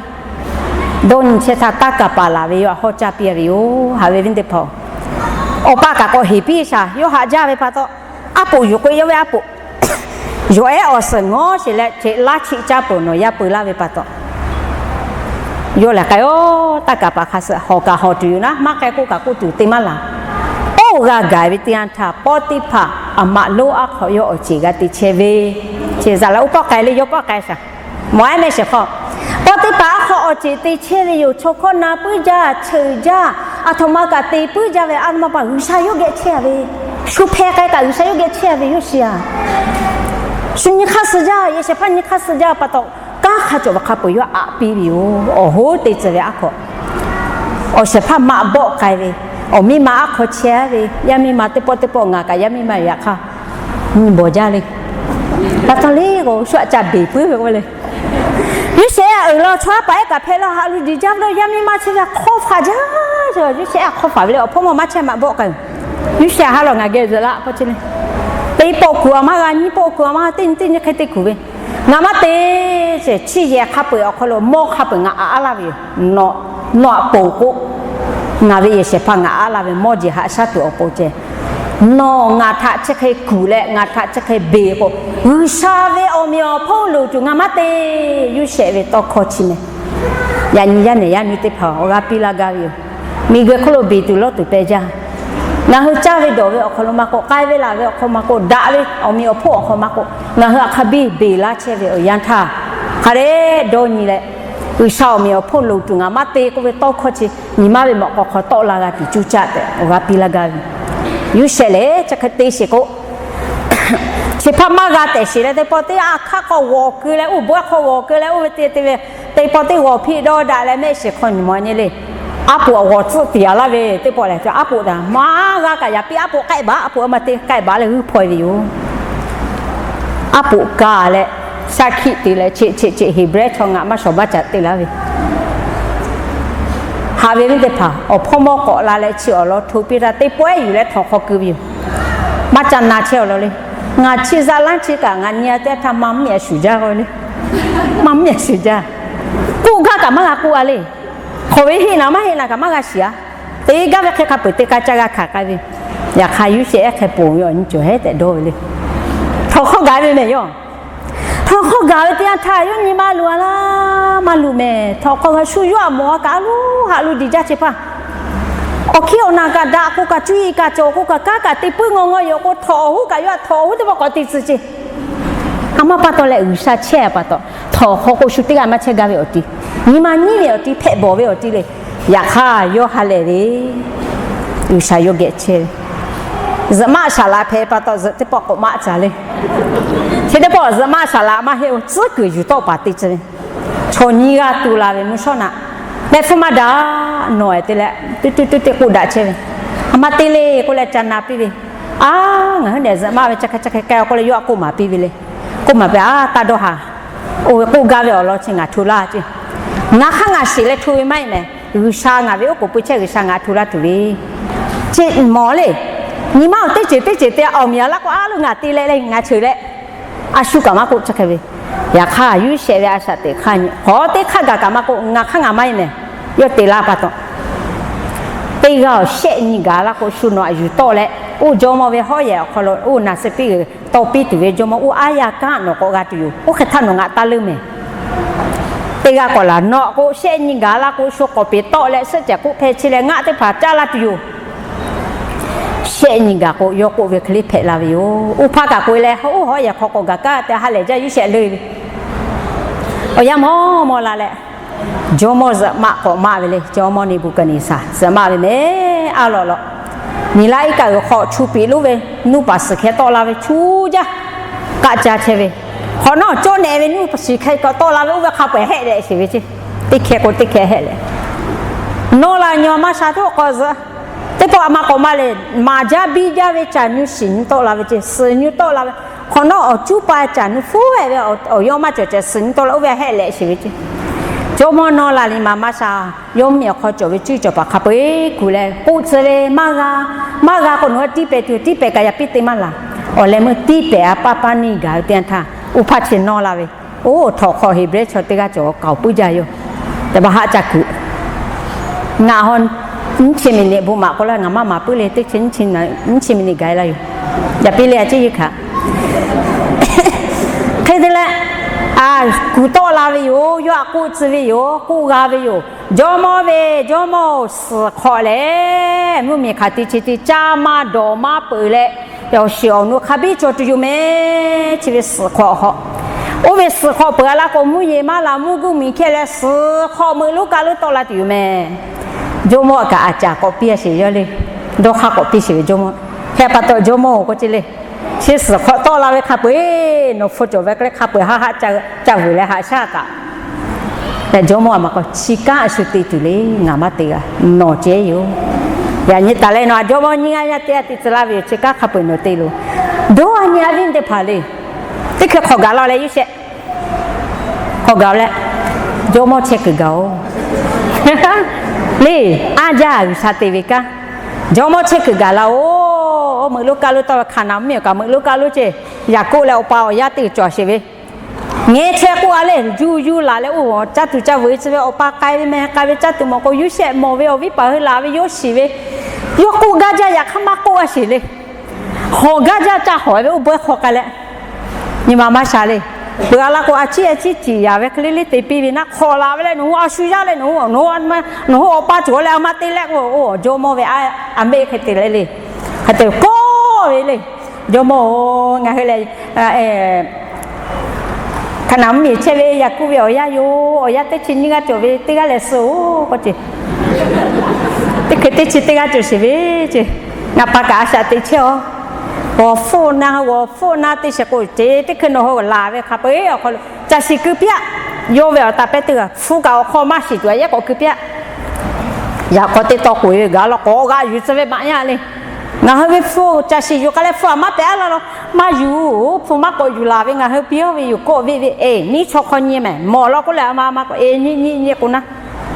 Dawˇ nyi chehˇ htaˇ, taˇ kaˍ paˍ laˬ ve yawˇ htaꞈ hawˇ caˇ piˇ-a ve yoˬ. Haꞈ ve viˉ teˇ hpaˍ-oˬ, awˬ pa kaꞈ k'awꞈ heˍ piˇ shaˍ. Yawˇ haꞈ jaˇ ve pa taw, aˉ poꞈ yuˬ k'o, yawˇ ve aˉ poꞈ yawˬ ehˉ awˬ suhˍ ngawˉ sheˍ leh, cheꞈ laˇ chiˆ caˇ peuˬ nawˬ yaˇ peu laˇ ve pa taw, yawˇ lehˬ k'ai-o. Taˇ kaˍ paˍ hk'a suh hawˬ kaꞈ hawˬ tuˬ yoˬ naˉ, maˇ k'ai k'oˆ kaꞈ k'oˆ tuˬ te maˇ laˬ. Oˇ g'a gaˬ ve teˇ yanˇ htaˇ, Pawˇtiˇhpaˍ aˬ maꞈ lonˉ aˉ hk'aw yawˇ awˬ ceˬ g'a te chehˇ ve, chi za la oˇ pawˆ k'ai le, yawˇ pawˆ k'ai shaˍ. Mawˬ-a mehˆ shehˍ hk'aw, Pawˇtiˇhpaˍ aˉ hk'aw awˬ ceˬ te chehˇ ve yoˬ. Chaw hkawˇ na puiˉ jaˇ, cheuˬ jaˇ, a htoꞈ ma kaꞈ te puiˉ jaˇ ve, a htoꞈ ma pa G'uiˬsha yawˇ geh chehˇ-a ve, shu hpeh k'ai kaꞈ G'uiˬsha yawˇ geh chehˇ-a ve, yawˇ shiˍ-a. Shu nyi hk'aˇ suh jaˇ, yehˬ shehˍ hpaˇ nyi hk'aˇ suh jaˇ pa taw, kanˉ hk'a cawˬ ve hk'a peu-eˬ yawˇ aꞈ piˇ ve yoˬ. Awˬ hoˉ te tcuh ve aˉ hk'aw, awˬ shehˍ hpaˇ maꞈ bawˆ k'ai ve, awˬ miˇ ma aˉ hk'aw chehˇ-a ve, yaˇ miˇ ma teˇ pawˆ teˇ pawˆ ngaˬ kaꞈ yaˇ miˇ ma yaꞈ hk'aˇ nyi bawˬ jaˇ le. Pa taw le k'o, shu aꞈ ca beˬ puiˉ ve k'oˆ ve le. Yoˇsehꞈ-a uiˍ la chaw haˉ paˍ ehˉ kaꞈ hpehꞈ la, haꞈ lu diˬ jaˇ ve lo, yaˇ miˇ ma chehˇ ve hk'awˇ faˍ jaˇ. Yoˇsehꞈ-a hk'awˇ faˍ ve le, awˬ hpawˇ mawˇ maˇ chehˇ maꞈ bawˆ k'ai-o. Yoˇsehꞈ-a ha lawˬ ngaˬ geh zuhꞈ la k'oˆ chi le. Teˇ pawˆ kuiˬ-a maˇ g'a, nyiˇ pawˆ kuiˬ-a maˇ g'a, teˇ nyi teˇ nyi hk'e te kuˬ ve, ngaˬ maˇ te. Chi yehˬ hk'a peu-eˬ awˬ hk'aw lo mawˇ hk'a peu-eˬ ngaˬ aꞈ aˉ laˇ ve yoˬ. Nawˬ aꞈ ponˬ k'o, ngaˬ ve yehˬ shehˍ hpaˇ ngaˬ aꞈ laˇ ve mawˇ jeˬ haꞈ shaˉ tuˬ awˬ pon ceh, nawˬ ngaˬ htaꞈ chi hk'e kuˬ leh ngaˬ htaꞈ chi hk'e beˬ k'o, G'uiˬsha ve awˬ meꞈ awˬ hponˇ loˍ tuˬ ngaˬ maˇ te. Yoˇsehꞈ ve tawˇ hkawˇ chi meh. Yaꞈ nyi yaˇ nehˬ yaˇ nu teˇ hpaˍ awˬ g'aˇ piˇ laˇ gaˇ ve yoˬ. Miˬguiˬ hk'oˆ lo beˬ tuˬ lawˇ tuˬ peh jaˇ. Ngaˬ hui caˇ ve dawˬ ve awˬ hk'aw lo maˇ k'oˆ, k'ai ve laˬ ve awˬ hk'aw maˇ k'oˆ, daꞈ ve awˬ meꞈ awˬ hponˇ awˬ hk'aw maˇ k'oˆ, ngaˬ hui aꞈ hk'a biˇ beˬ laˇ chehˇ ve awˬ yanˇ htaˇ, hk'a dehꞈ dawˇ nyi leh, G'uiˬsha awˬ meꞈ awˬ hponˇ loˍ tuˬ ngaˬ maˇ te k'oˆ ve tawˇ hkawˇ chi nyi ma ve mawꞈ k'aw hk'aw tawˆ la g'a tuˬ cuˇ caˆ tehꞈ awˬ g'aˇ piˇ laˇ gaˇ ve. Yoˇsehꞈ lehˬ chi hk'e te sheˍ k'o, chi hpaˇ maˇ g'a tehꞈ sheˍ leh, teˇ pawˆ teˇ aˉ hk'aˇ k'awꞈ g'awˬ keu leh, oˇ bawehˇ hk'aw g'awˬ keu leh, oˇ ve te te ve, teˇ pawˆ teˇ g'awˬ hpiˇ dawˇ daꞈ leh mehˆ shehˍ hk'aw nyi mawˬ nyi le. Aˉ poꞈ g'awˬ tcuhˆ tiˍ-a laˇ ve teˇ pawˆ lehˬ, aˉ poꞈ htaꞈ maˇ g'a kaꞈ yaꞈ piˇ, aˉ poꞈ k'ehˆ baˬ, aˉ poꞈ maˇ te k'ehˆ baˬ leh g'uiˇ hpaw-e ve yoˬ. Aˉ poꞈ ka leh, shaˉ hkiˆ te leh, cheꞈ cheꞈ cheꞈ Heˍbrehˇ chaw ngaˬ maˇ shawˍ maˇ caꞈ te laˇ ve. Haꞈ ve viˉ teˇ hpaˍ, awˬ hpawˇ mawˇ k'awꞈ la leh chi awˬ lawn hto piˇ htaˇ, teˇ pawehˇ yuˬ leh htawnˍ hk'aw keu ve yoˬ. Maˇ ca na chehˇ awˬ lawn le. Ngaˬ chi zaꞈ laˇ chi kaꞈ ngaˬ nyi-a teˇ htaˇ maˇ mvuhˇ miˬ a shuˍ jaˇ k'o le. Maˇ mvuhˇ miˬ a shuˍ jaˇ. K'oˆ gaˇ kaꞈ maˇ g'a k'oˆ-a le. Hk'awꞈ ve heˆ naˍ maˇ heˆ naˍ kaꞈ maˇ g'a shiˍ-a. Te gaˇ ve hk'e hk'a peu-eˬ te k'ai ca g'a hkanˍ k'ai ve. Yaꞈ hk'aˇ Yoˇsehꞈ ehˉ hk'e ponˬ ve awˬ nyi cawˬ hehˉ tehꞈ dawˇ ve le. Htawnˍ hk'aw gaˬ ve mehˍ yawˇ. Htawnˍ hk'aw gaˬ ve teˇ yanˇ htaˇ yawˇ nyi ma luˬ-a laˇ, maˇ luˬ mehˍ. Htawnˍ hk'aw g'a shu yawˇ aꞈ mawˬ-a kaꞈ a loˉ haꞈ lo diˬ jaˇ chehˇ hpaˇ. Awˬ hkiˇ awˬ naˬ kaꞈ daꞈ k'o kaꞈ, cuˇ yiˍ kaꞈ cawˬ k'o kaꞈ, kanˉ kaꞈ te puiˉ ngaw ngaw yoˬ k'o, htawnˍ awˬ hoˉ kaꞈ yawˇ htawnˍ awˬ hoˉ teˇ pawˆ k'awꞈ te tcuh ce. A maˇ pa taw leh G'uiˬsha chehˇ-a pa taw, htawnˍ hk'aw k'o shu teˇ g'aˇ maˇ chehˇ gaˇ ve awˬ ti, nyi ma nyiˉ ve awˬ ti, hpehꞈ bawˬ ve awˬ ti le. Yaꞈ hk'aˇ yawˇ ha lehˬ ve, G'uiˬsha yawˇ geh chehˇ ve. Zuhꞈ maˆ saˍ laꞈ hpehꞈ pa taw, zuhꞈ teˇ pawˆ k'awꞈ maˆ ca le. Chi teˇ pawˆ zuhꞈ maˆ saˍ laꞈ maˇ heˆ-o, tcuhˉ kuiˬ yuˬ tawˆ paˍ te tcuh ve. Chaw nyiˇ g'aˇ tu la ve mvuhˇ shawˉ naꞈ, mehˆ hpfuhˇ maˇ daꞈ nawˬ-ehˬ te leh, teˇ teˇ teˇ k'oˆ daꞈ chehˇ ve. A maˇ te le k'oˆ leh ca na piˇ ve. A, ngaˬ hui nehˬ zuhꞈ maˆ ve chi hk'e chi hk'e k'ai-a k'oˆ leh yawˇ aꞈ k'oˆ maˍ piˇ ve le. K'oˆ maˍ piˇ, a, taˇ dawˇ haˍ. Oˇ ve k'oˆ gaˇ ve awˬ lawn chi ngaˬ hto laˇ ce. Ngaˬ hk'aˇ ngaˬ shiˍ leh hto ve maˇ heˆ mehˍ. G'uiˬsha ngaˬ ve oˉ k'oˍ pui chehˇ G'uiˬsha ngaˬ hto laˇ tuˬ ve. Chi mawˬ le. Nyi ma awˬ teˇ ceuˬ teˇ ceuˬ te awˬ meꞈ awˬ laˇ k'o, a loˬ ngaˬ te leh le ngaˬ cheuˬ leh, a shu kaꞈ maˇ k'oˆ chi hk'e ve. Yaꞈ hk'aˇ Yoˇsehꞈ ve a shaꞈ teꞈ hk'aˇ nyi hk'aw teˇ hk'aˇ gaˬ kaꞈ maˇ k'oˆ, ngaˬ hk'aˇ ngaˬ maˇ heˆ mehˍ. Yawˇ te laˇ pa taw, teˇ g'aˇ awˬ shehˆ nyi gaˬ laˇ k'o, shu nawˬ aꞈ yuˬ tawˆ leh, oˇ jawˇmawˇ ve hawˉ yehˬ awˬ hk'aw lo oˇ naˬ suh piˇ g'uiˬ tawˇ piˇ tuˬ ve jawˇmawˇ oˇ aˉ yaˇ kanˉ nawˬ k'awꞈ g'a tuˬ yoˬ. Oˇ hk'e htaˇ nawˬ ngaˬ taˇ leuˉ mehˍ. Teˇ g'aˇ k'awꞈ laˬ, nawˬ k'o shehˆ nyi gaˬ laˇ k'o, shu k'awꞈ peˍ tawˆ leh suhˆ cehˬ k'oˆ hpehˇ chi leh ngaˆ teˇ hpaˍ caˇ laˇ tuˬ yoˬ. Shehˆ nyi gaˬ k'o, yawˇ k'oˆ ve hk'e le hpehꞈ la ve yoˬ. Oˇ hpaˇ kaꞈ k'oꞈ e leh, oˇ hawˉ yehˬ hk'aw k'awꞈ gaˬ kaˇ te ha lehˬ jaˇ Yoˇsehꞈ leuˇ ve. Awˬ yanˇ mawˇ mawˇ la leh, jawˇmawˇ zuhꞈ maˆ k'awꞈ maˆ ve le. Jawˇmawˇ Neˍbuˍhkaˍneˍsaˍ zuhꞈ maˆ ve mehˍ, a lawꞈ lawꞈ, miˬ laˇ iˉ kaˆ g'uiˬ hk'aw chu piˍ lonˉ ve nuˇ paˍ suhˍ hkeh tawˆ la ve chu jaˇ, k'aˆ ca chehˇ ve. Hk'awꞈ nawˉ cawˇ nehˬ ve nuˇ paˍ suhˍ hkeh k'awꞈ tawˆ la ve oˇ ve hk'a peu-eˬ hehˆ leh sheˍ ve ce. Teˇ hkeh k'o teˇ hkeh hehˆ leh, Nawˇ la nyi ma maˇ sha htawˇ k'awꞈ zuhꞈ. Teˇ pawˆ a ma k'awꞈ maˇ le, maˍ jaˇ biˇ jaˇ ve caˬ nyu shiˍ nyu tawˆ la ve ce, suhˍ nyu tawˆ la ve, hk'awꞈ nawˉ awˬ cuˉ pa caˬ nyu hpuˉ ehˍ ve awˬ yawˇ maˇ cawˬ ceh suhˍ nyu tawˆ la oˇ ve hehˆ lehꞈ sheˍ ve ce. Jawˇmawˇ nawˇ la nyi ma maˇ sha. Yawˇ mvuhˇmiˬ awˬ hk'aw cawˬ ve cuˇ cawˬ paˍ hk'a peu-eˬ kuˬ leh k'oˆ tcuh ve, maˇ g'a, maˇ g'a k'o nawˬ hui tiˇ pehˍ tuˬ tiˇ pehˍ kaꞈ yaꞈ piˇ te maˇ laˬ. Awˬ leh meuˇ tiˇ pehˍ a paˇ paˇ neˇ gaˬ ve teˇ yanˇ htaˇ, oˇ hpaˇ chi nawˇ la ve, oˇ htawnˍ hk'aw Heˍbrehˇ chaw teˇ g'aˇ cawˬ kaoˍ puiˉ jaˇ yoˬ. Teˇ hpaˍ haˆ caˇ kuiˬ ngaˬ ha nyiˇ chi miˬ niꞈ bon maˍ k'oˆ laˇ, ngaˬ maˇ maˍ puiˉ le, teˇ chi nyiˇ chi miˬ niꞈ gaˬ e laˇ yoˬ. Yaꞈ piˇ le a ciˉ yeˇ hkanˍ. Hk'e te leh, kuˬ tawˆ la ve yoˬ. Yawˇ htaꞈ k'oˆ tcuh ve yoˬ. K'oˆ g'a ve yoˬ. Jawˇmawˇ ve, Jawˇmawˇ-oˬ, suhˍ hk'awꞈ lehˬ mvuhˇmiˬ hk'aˬ te chi te caˇ maˇ dawˬ maˇ peuˬ leh, awˬ shiˍ awˬ nu hk'a biˇ cawˬ tuˬ yoˬ mehˍ. Chi ve suhˍ hk'awꞈ hk'awꞈ, oˇ ve suhˍ hk'awꞈ peuˬ a laˇ k'o, mvuhˇ yeˬ maˇ laˬ, mvuhˇ guˇ miˬ hkehˇ leh suhˍ hk'awꞈ meuꞈ lonˉ kaˇ lonˉ tawˆ la tuˬ yoˬ mehˍ. Jawˇmawˇ kaꞈ a caˍ k'awꞈ piˇ a sheˍ yawˇ le. Dawˇ hk'aˇ k'awꞈ piˇ sheˍ ve Jawˇmawˇ. Hk'e pa taw Jawˇmawˇ-oˬ k'oˆ ce le, chi suhˍ hk'awꞈ tawˆ la ve hk'a peu-eˬ nawˬ hpu cawˬ ve hk'e hk'a peu-eˬ haˆ haˆ ca vuiˬ leh haꞈ shaˉ kaꞈ. Jawˇmawˇ a ma k'o, chi kanˉ a shu te tuˬ le. Ngaˬ maˇ te g'a, nawˬ ceh yoˬ. Yaꞈ nyi taˍ leh nawˬ a Jawˇmawˇ nyiˇ g'aˇ yaˇ teˇ g'aˇ te tcuh laˇ ve yoˬ. Chi kanˉ hk'a peu-eˬ nawˬ te loˬ. Dawˇ a nyi a viˉ teˇ hpaˍ le, teˇ hkui hk'awꞈ gaˬ la leh Yoˇsehꞈ hk'awꞈ gaˬ leh, Jawˇmawˇ chehˇ kuiˬ gaˬ-oˬ le. Aˉ jaˇ G'uiˬsha te ve kanˉ. Jawˇmawˇ chehˇ kuiˬ gaˬ la-oˬ. Meuꞈ lonˉ kaˇ lonˉ tawˆ ve Hkaˍnanˍ mvuhˇmiˬ awˬ kaꞈ meuꞈ lonˉ kaˇ lonˉ ce. Yaˍkoˆ leh awˬ pa awˬ yaˇ teˇ g'uiˬ cawˬ sheˍ ve, ngeh chehˇ k'oˆ a le, yuˬ yuˬ laˬ leh oˇ caˇ tuˬ caˇ vuiˬ tcuh ve awˬ pa k'ai ve meh k'ai ve caˇ tuˬ mawˬ k'o, Yoˇsehꞈ mawˬ ve awˬ viˉ paˍ hui laˬ ve yawˇ shiˍ ve, yawˇ k'oˆ gaˇ jaˇ yaꞈ hk'aˇ maˇ k'oˆ a sheˍ le. Hawˬ gaˇ jaˇ ca hawˬ ve oˇ bawehˇ hk'aw k'ai leh, nyi ma maˇ sha le. Peuˬ a laˇ k'o, a ciˉ a ciˉ ciˍ yaˍ ve hk'e le le te piˇ ve naˆ hk'awꞈ la ve leh, nawˬ hui a shu yaˇ leh nawˬ hui, nawˬ hui awˬ pa cawˬ leh a ma te leh k'o, oˇ jawˇmawˇ ve a meˆ hk'e te leh le. Hk'e te kawˆ ve le. Jawˇmawˇ-oˬ, ngaˬ hui lehˬ Hkaˍnanˍ mvuhˇmiˬ chehˇ ve Yaˍkoˆ ve awˬ yaˇ yoˬ. Awˬ yaˇ teˇ chi nyiˇ g'aˇ cawˬ ve teˇ g'aˇ lehˬ suh-oˬ k'oˆ ce. Teˇ hkui teˇ chi teˇ g'aˇ cawˬ sheˍ ve ce. Ngaˬ pa kaꞈ a shaꞈ teꞈ chehˇ-oˬ. G'awˬ hpfuhˆ na, g'awˬ hpfuhˆ na te sheˍ k'o ce, teˇ hkui nawˬ hui laˬ ve hk'a peu-eˬ awˬ hk'aw lo caˬ shiˍ keu piˇ-aˆ. Yawˇ ve awˬ taˍ pehˇ teˇ g'aˇ hpu kaꞈ awˬ hk'aw maˇ shiˍ tuˬ a yehˉ k'awꞈ keu piˇ-aˆ. Yaꞈ k'aw teˇ taw k'oꞈ-e ve gaˬ law k'awꞈ g'a yuˬ tcuh ve maꞈ yaˇ le. Ngaˬ hui ve hpu caˬ shiˍ yuˬ k'ai leh hpu aꞈ maˇ pehꞈ-aˉ laˇ law. Maˇ yuˬ-oˬ, hpu maˇ k'awꞈ yuˬ laˬ ve ngaˬ hui piˇ-aˬ ve yoˬ kawˆ ve ve e nyiˇ chaw hk'aw nyi mehˍ mawˬ law k'oˆ leh a ma a ma k'awꞈ e nyi nyi nyi k'o naˉ,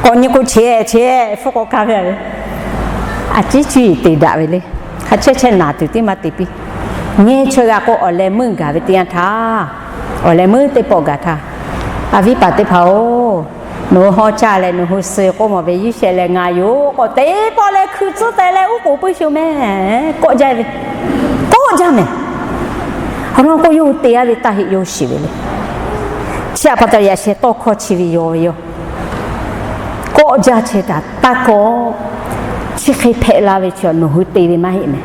k'awꞈ nyi k'o chehˇ chehˇ hpu k'awꞈ ka ve a ve. A ciˉ cuˇ yiˍ te daꞈ ve le. Hk'a chehˇ chehˇ naˬ tuˬ tiˉ maˇ te piˇ. Ngeh chaweh g'a k'o awˬ leh meuˇ gaˬ ve teˇ yanˇ htaˇ, awˬ leh meuˇ teˇ pawˆ gaˬ htaˇ, a viˉ paˍ teˇ hpaˍ-oˬ, nawˬ hui hawˉ caˇ leh nawˬ hui suh k'oˆ mawˬ ve Yoˇsehꞈ leh ngaˬ yoˬ k'awꞈ teˇ pawˆ leh hkui tcuhˉ teh leh uˉ k'oˍ puiˉ sheˍ-oˬ mehˍ. Kawˆ jaˇ ve, kawˆ jaˇ mehˍ. Awˬ lawn k'o yawˇ hui te-a ve taˇ heˆ yawˇ shiˍ ve le. Chi htaꞈ pa taw yaꞈ sheh tawˇ hkawˇ chi ve yaw ve yoˬ. Kawˆ jaˇ chehˇ taˍ taˇ kawˆ. Chi hk'e hpehꞈ la ve chi nawˬ hui te ve maˇ heˆ mehˍ.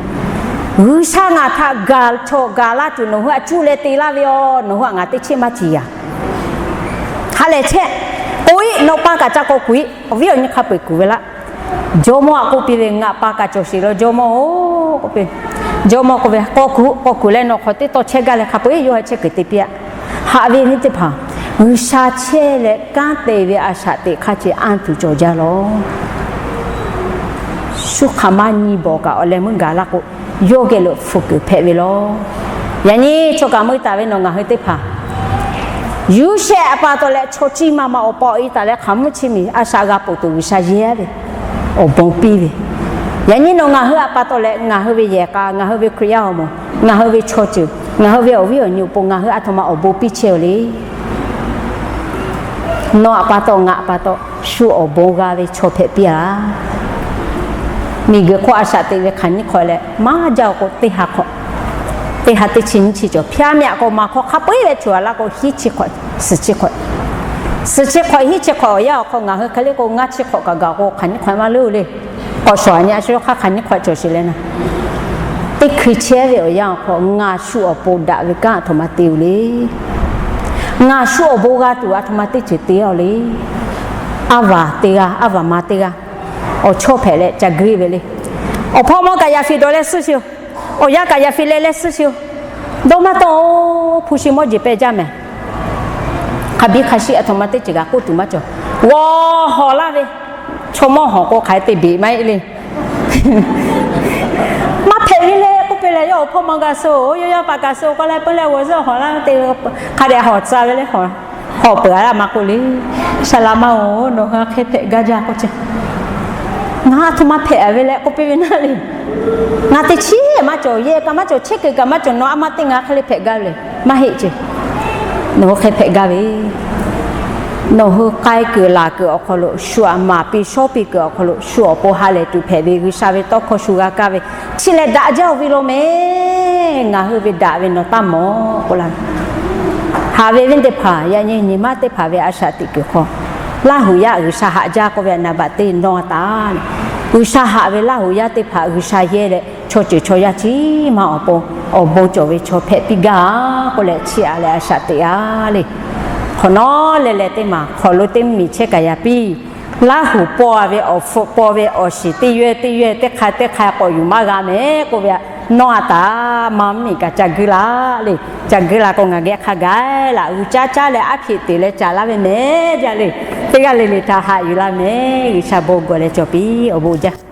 G'uiˬsha ngaˬ htaꞈ gaˬ chaw gaˬ laˇ tuˬ nawˬ hui htaꞈ cuˇ leh te laˇ ve yoˬ. Nawˬ hui htaꞈ ngaˬ teˇ cheˆ maˇ ciˍ yaˍ. Ha lehˬ chehˇ, k'oˆ-iˆ, nawˬ pa kaꞈ ca k'awꞈ kuˬ-iˆ, awˬ viˉ awˬ nyi hk'a peu-eˬ kuˬ ve laˇ. Jawˇmawˇ htaꞈ k'oˆ piˇ ve, Ngaˬ pa kaꞈ cawˬ sheˍ law jawˇmawˇ-oˬ k'oˆ piˇ. Jawˇmawˇ k'oˆ ve, K'awꞈ kuˬ, k'awꞈ kuˬ leh nawˬ hk'awꞈ teˇ tawˇ chehˇ gaˇ leh hk'a peu-eˬ yawˇ hui chehˇ kuiˬ te piˇ-aˆ. Haꞈ ve nyi teˇ hpaˍ, G'uiˬsha chehˇ leh kanˉ te ve a shaꞈ teꞈ hk'aˇ ce anˇ tuˬ cawˬ jaˇ law. Shu hk'aˬ ma nyi bawˬ kaꞈ awˬ leh meuˇ gaˬ laˇ k'o, yawˇ geh lo hpu kuiˬ hpehꞈ ve law. Yaꞈ nyi chaw kaꞈ meuˇ taˍ ve nawˬ ngaˬ hui teˇ hpaˍ, Yoˇsehꞈ a pa taw leh chaw ciˇ ma ma awˬ pa awˬ e taˍ leh hk'aˬ mvuhˇ chi miˬ a shaꞈ g'a poˬ tuˬ G'uiˬsha yehˇ ve, awˬ bon piˇ ve. Yaꞈ nyi nawˬ ngaˬ hui a pa taw leh ngaˬ hui ve yehˬ k'a, ngaˬ hui ve Hkriꞈ yaˇ awˬ moˍ, ngaˬ hui ve chaw ceuˬ, ngaˬ hui ve awˬ viˉ awˬ nyi awˬ pon ngaˬ hui a htoꞈ ma awˬ bon piˇ chehˇ-oˬ le. Nawˬ a pa taw ngaˬ a pa taw shu awˬ bon g'a ve chaw hpehꞈ piˇ-a. Miˬguiˬ hk'oˆ a shaꞈ teꞈ ve hk'aˬ nyiˇ hk'awꞈ leh maˇ jaˇ-oˬ k'o, teˇ ha hk'awꞈ, teˇ ha teˇ chi nyiˇ chi cawˬ. Hpiˇ-a mehˍ k'o maˍ hk'aw hk'a peu-eˬ ve cawˬ a laˇ k'o, hiˉ chi hk'awꞈ, suhˍ chi hk'awꞈ, suhˍ chi hk'awꞈ hiˉ chi hk'awꞈ awˬ yanˇ awˬ hk'aw ngaˬ hui hk'e le k'o ngaˇ chi hk'awꞈ kaꞈ gaˬ k'o hk'aˬ nyiˇ hk'awꞈ maˇ leuˉ-oˬ le. K'awꞈ shawˍ nyi a shu hk'aˇ hk'aˬ nyiˇ hk'awꞈ cawˬ sheˍ leh na, teˇ hkui chehˇ ve awˬ yanˇ awˬ hk'aw ngaˬ shu awˬ pon daꞈ ve kanˉ a htoꞈ ma te-oˬ le. Ngaˬ shu awˬ bon g'a tuˬ a htoꞈ ma teˇ ceuˬ te-a le. Aˉ vaˬ teˇ g'aˇ, aˉ vaˬ ma teˇ g'aˇ, awˬ chawˇ hpehꞈ leh ca guiˇ ve le. Awˬ hpawˇ mawˇ kaꞈ yaꞈ fiˍ dawˬ leh suhˉ sheˍ-oˬ. Awˬ yanˇ kaꞈ yaꞈ fiˍ leh leh suhˉ sheˍ-oˬ. Dawˇ maˇ tawˆ-oˬ, hpu shi mawˇ jeˬ pehˇ jaˇ mehˍ. Hk'a biˇ hk'a shiˆ a htoꞈ ma teˇ ceuˬ kaꞈ k'oˆ tuˬ maˇ cawˬ. G'awˬ hawˬ laˇ ve, Chaw mawˇ hawˬ k'o hk'aˬ hk'e te beˬ maˇ heˆ le. Maˇ hpehꞈ ve le k'oˆ piˇ leh, yawˇ awˬ hpawˇ ma gaˬ suh-oˬ, yawˇ yaˇ paˍ gaˬ suh k'o leh, peuˬ leh g'awˬ zuhˆ hawˬ laˇ te, hk'a dehꞈ hawˬ tcuh ve le. Hawˬ peuˬ a laˇ maˇ k'oˆ le. Saˍ laꞈ ma-oˬ, nawˬ hui a hk'e hpehꞈ gaˇ jaˇ k'oˆ ce. Ngaˬ a htoꞈ ma hpehꞈ ve le k'oˆ piˇ ve naˆ le. Ngaˬ teˇ chiˉ maˇ cawˬ, yehˬ kaꞈ maˇ cawˬ, chehˇ kuiˬ kaꞈ maˇ cawˬ, nawˬ a ma teˇ ngaˬ hk'e le hpehꞈ gaˇ ve le. Maˇ heˆ ce. Nawˬ hui hk'e hpehꞈ gaˇ ve, nawˬ hui k'ai kuiˬ laˬ kuiˬ awˬ hk'aw lo shu aꞈ maˍ piˇ shawˉ piˇ kuiˬ awˬ hk'aw lo shu awˬ pon ha lehˬ tuˬ hpehꞈ ve G'uiˬsha ve tawˇ hkawˇ shu g'a kaˇ ve, chi lehˬ daꞈ jaˇ-oˬ ve lo mehˍ. Ngaˬ hui ve daꞈ ve nawˬ taˇ mawˬ k'oˆ laˇ ve. Haꞈ ve venˇ teˇ hpaˍ, yaꞈ nyi nyi ma teˇ hpaˍ ve a shaꞈ teꞈ kuiˬ hk'aw, Laˇ huˍ yaˇ G'uiˬsha haꞈ jaˇ k'oˆ ve a naˍ baꞈ teˇ nawˇ a taˍ. G'uiˬsha haꞈ ve Laˇ huˍ yaˇ teˇ hpaˍ G'uiˬsha yehˇ leh, chaw ceuˬ chaw yaˇ chi ma awˬ pon awˬ bon cawˬ ve chaw hpehꞈ piˇ gaˇ k'oˆ leh, chiˇ aꞈ leh a shaꞈ teꞈ a le. Hk'awꞈ nawˉ leh leh teˇ maˬ hk'awꞈ lo teˇ miˬ chehˇ kaꞈ yaꞈ piˇ. Laˇ huˍ paw ve awˬ hpfuhˆ paw ve awˬ shiˍ teˇ yawehˇ teˇ yawehˇ teˇ hk'ai teˇ hk'ai k'awꞈ yuˬ maˇ g'a mehˍ k'oˆ ve a, nawˇ a taˍ. Ma mvuhˇmiˬ kaꞈ ca guiˇ laˇ le. Ca guiˇ la k'o ngaˬ geh hk'a gaˬ laꞈ g'uiˬ caˉ caˉ leh aˉ hpeꞈ teꞈ leh caˍ laˇ ve mehˍ jaˇ le. Teˇ g'aˇ le le htaꞈ haꞈ yuˬ laˇ mehˍ. G'uiˬsha bon gawˬ leh cawˬ piˇ, awˬ bon jaˇ.